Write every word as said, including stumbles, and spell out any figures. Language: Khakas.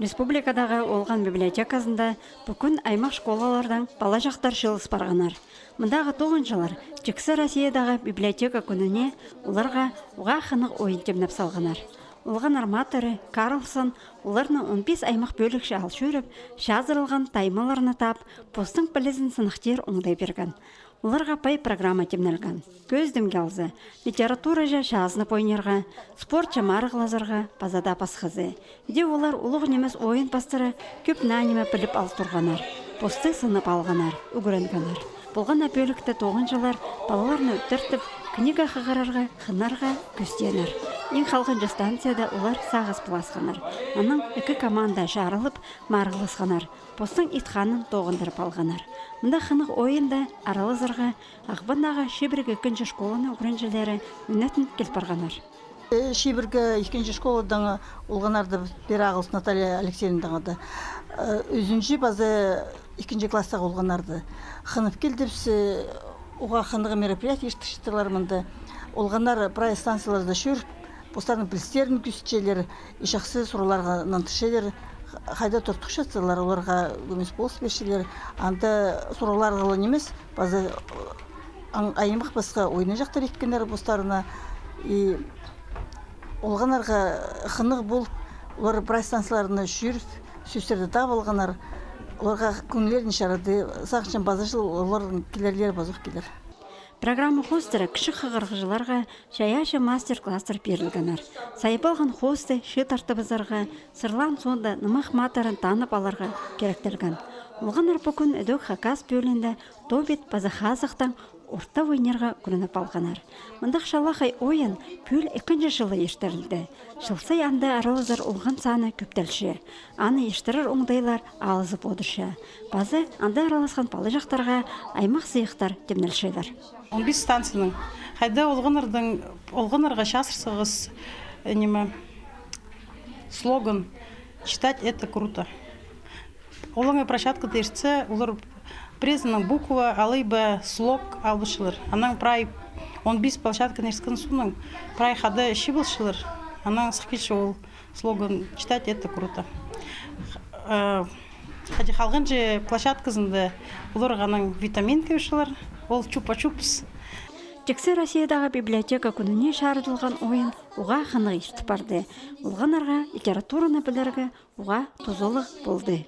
Республикадағы Олған библиотеказында пу кӱн аймах школалардаң палаҷахтар чыылыс парғаннар. Мындағы тоғынҷылар Чиксі Россиядағы библиотека кӱніне оларға уғаа хынығ ойын тимнеп салғаннар. Олғаннар матыры Карлсон оларны он пис аймах пӧлікче ал чӧріп, чазырылған таймаларны таап, постың пілізін сыныхтир оңдай пирген. Оларға пай программа тимнелген. Кӧзідімге алза, литератураҷа чазынып ойнирға, спортча марығлазарға паза даа пасхазы. Іди олар улуғ нимес ойын пастыра кӧп наа ниме піліп ал турғаннар, посты сынап алғаннар, ӱгренгеннер. Полған на пӧлікте тоғынҷылар палаларны ӧтіртіп, книга хығырарға, хынарға кӱстееннер. Иң халғанҷы станцияда олар сағыс пыласханнар. Анаң ікі команда чарылып, марығласханнар. Постың ит ханын тоғындырып алғаннар. Мында хынығ ойында аралазарға Ағбандағы Шибіргі ікінҷі школаның ӱгренҷілері мӱнетін кил парғаннар. Шибіргі ікінҷі школадаң олғаннарды пирер ағылыс Наталья Алексеевнадаң да. Ӱзінҷі паза ікінҷі класстағы олғаннарды хынып килдібіс, уғаа хынығ мероприятие иртірчеттірлер мында. Олғаннар прай станцияларда чӧріп, постарының пілістерін кӧзітчелер, и чахсы сурығларға нандырчалар, хайда тудухчатсалар, оларға кӧмес полыс пирчелер. Анда сурығлар ла нимес, паза аймах-пасха ойнаҷахтар иткеннер постарына. И олғаннарға хынығ полып, олар прай станцияларны чӧріп, сӧстерні таап алғаннар. Оларға кӧңнілерін чарады, сағынчам, паза чыл оларның килерлері пазох килер. Программа хоостыра кічіг хығырығҷыларға чайаачы мастер-класстар пирілгеннер. Сайып алған хоосты чыыттартыбызарға, сырлаан соонда нымах матырын танып аларға киректелген. Олғаннар пу кӱн ідӧк Хакас пӧлиинде тобит паза хазахтаң орта ойнирға кӱреніп алғаннар. Мындағ чалахай ойын пӱӱл ікінҷі чылы иртірілді. Чыл сай анда аралазар олған саны кӧптелче. Аны иртірер оңдайлар алызып одырча. Паза анда араласхан палаҷахтарға аймах сыйыхтар тимнелчелер. Он пис станцияның, хайда олғаннарның, олғаннарға чазырсағыс, э, ниме, слоган «Читать — это круто». Олаңай площадкада иртсе, олар пірезінің буква алай ба слог алыбысчалар. Анаң прай он пис площадканы ирткен соонаң прай хада чыып алчалар. Анаң сых килче ол слоган «Читать — это круто». Э, хайди халғанҷы площадказында оларға анаң витамин кӧрчелер, ол чупа-чупс. Чиксі Россиядағы библиотека кӱніне чарыдылған ойын уғаа хынығ иртіп парды. Олғаннарға литератураны пілерге уғаа тузалығ полды.